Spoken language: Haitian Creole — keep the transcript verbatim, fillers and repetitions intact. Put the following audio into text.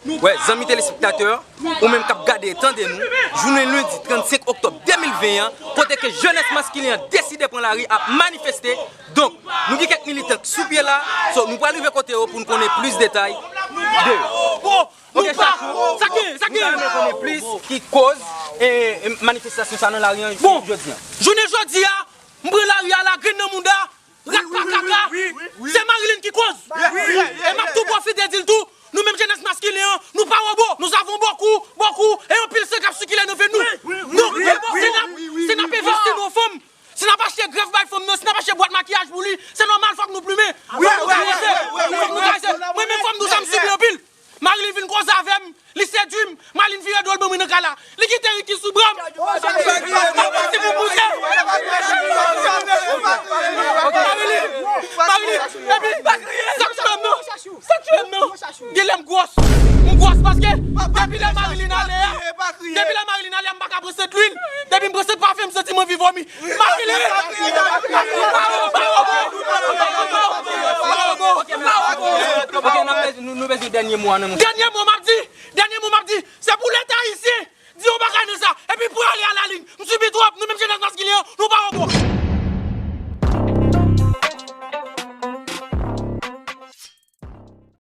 Wè, zanmi telespektatè, ou menm k ap gade e tande nou, jounen lendi trannsenk oktòb de mil ven an, kote ke jenès maskilen an deside pran lari ap manifeste. Donk, nou gen kèk militan k sou pye la, so, nou pral rive kote yo pou n konnen plis detay de yo. Bon, nou pa, sa gen, sa gen. Nou ta renmen konnen plis ki koz, e, e, manifestasyon sa nan lari an jodi an. Bon, jounen jodi a, m pran lari a la grenn nan mouda, rat pa kaka, se Marilyn ki koz. E m ap tou pwofite di l tou, nou menm jenès maskilen an, nou pa wobo, nous avons beaucoup, beaucoup, e anpil san k ap sikile nan venn nou. Donk, se n ap, se n ap envesti nan fanm, si n ap achte grèf bay fanm nan, si n ap achte bwat makiyaj pou li, se nòmal, fòk nou plimen. Fòk nou karese, fòk nou karese. Mwen menm, fanm nou sa m sibi anpil. Marilyn vin koze avè m, li sedui m, Marilyn vire do l ban mwen nan kay la. Li kite Ricky sou bra m. M ap pase pou pouse. Marilyn, Marilyn, epi, sa k tchwe m nan? Sa k tchwe m nan? Genlè m gwòs. M gwòs paske depi lè Marilyn ale a, depi lè Marilyn ale a, m pa ka pran sant lwil. Depi m pran sant pafen, m santi m anvi vomi. Marilyn! Ok, n ap bezwen, nou, nou bezwen dènye mo a nan nou. Dènye mo m ap di, dènye mo m ap di, se pou Leta ayisyen di yon bagay nan sa. Epi pou ale alalin, m sibi twòp, nou menm jenès maskilen an, nou pa wobo.